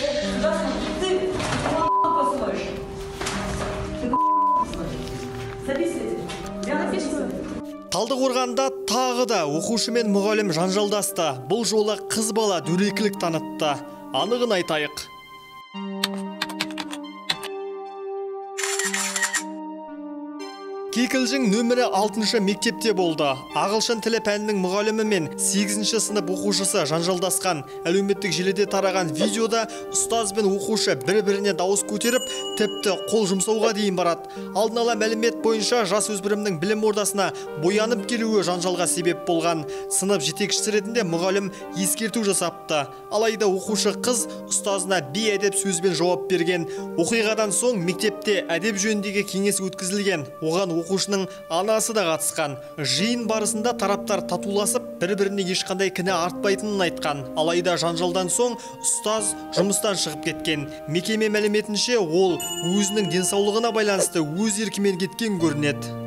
Сюда смотри. Ты посмотришь. Ты посмотришь. Записывайте. Я записываю. Талдықорғанда тағы да оқушы мен мұғалім жанжалдасты. Бұл жолы қыз бала дөрекілік танытты. Анығын айтайық. Кекілжің нөмірі 6 мектепте болды. Ағылшын тілі пәнінің мұғалімі мен 8 сынып оқушысы жанжалдасқан. Әлеуметтік желіде тараған видеода ұстаз бен оқушы бір-біріне дауыс көтеріп, тіпті қол жұмсауға дейін барады. Алдын ала мәлімет бойынша жас өспірімнің білім ордасына боянып келуі жанжалға себеп болған. Сынып жетекшісі ретінде мұғалім ескерту жасапты. Алайда оқушы қыз ұстазына бейәдеп сөзбен жауап берген. Оқиғадан соң мектепте әдеп жөніндегі кеңес өткізілген. Оған оқушының анасы да қатысқан. Жиын барысында тараптар татуласып, бір-біріне ешқандай кінә артпайтынын айтқан. Алайда жанжалдан соң ұстаз жұмыстан шығып кеткен. Мекеме мәліметінше, ол өзінің денсаулығына байланысты өз еркімен кеткен көрінеді.